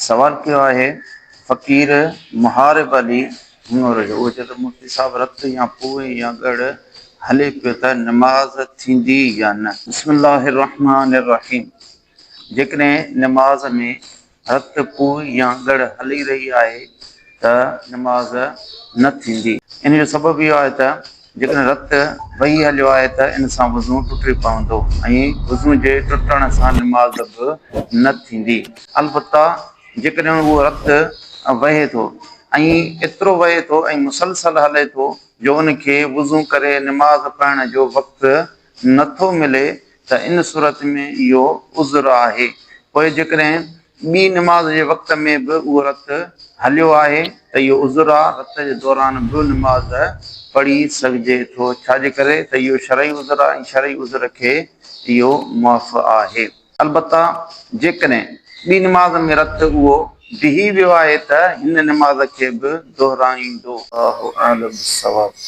سوال ڪيو آهي فقير محارب علي هڱور جو اهو چئي ٿو مفتي صاحب رت يا پوء يا ڳڙ هلي پيو ته نماز ٿيندي يا نه؟ بسم الله الرحمٰن الرحيم جيڪڏهن نماز ۾ رت پوء يا ڳڙ هلي رهي آهي ته نماز نه ٿيندي. ان جو سبب اهو آهي ته جيڪڏهن رت وهي هليو آهي ته ان سان وضو ٽٽي پوندو ۽ وضو جي ٽٽڻ سان نماز به نه ٿيندي. البته جيڪڏهن اهو رت وهي ٿو ۽ ايترو وهي ٿو ۽ مسلسل هلي ٿو جو ان کي وضو ڪري نماز پڙهڻ جو وقت نه ٿو ملي ته ان صورت ۾ اهو عذر آهي. پوء جيڪڏهن ٻي نماز جي وقت ۾ به اهو رت هليو آهي ته اهو عذر آ، رت جي دوران به نماز پڙهي سگهجي ٿو، ڇا جي ڪري ته اهو شرعي عذر آ ۽ شرعي عذر کي اهو معاف آهي. البته جيڪڏهن ٻي نماز ۾ رت اهو بيهي ويو آهي ته هن نماز کي به دهرائيندو. الله اعلم بالصواب.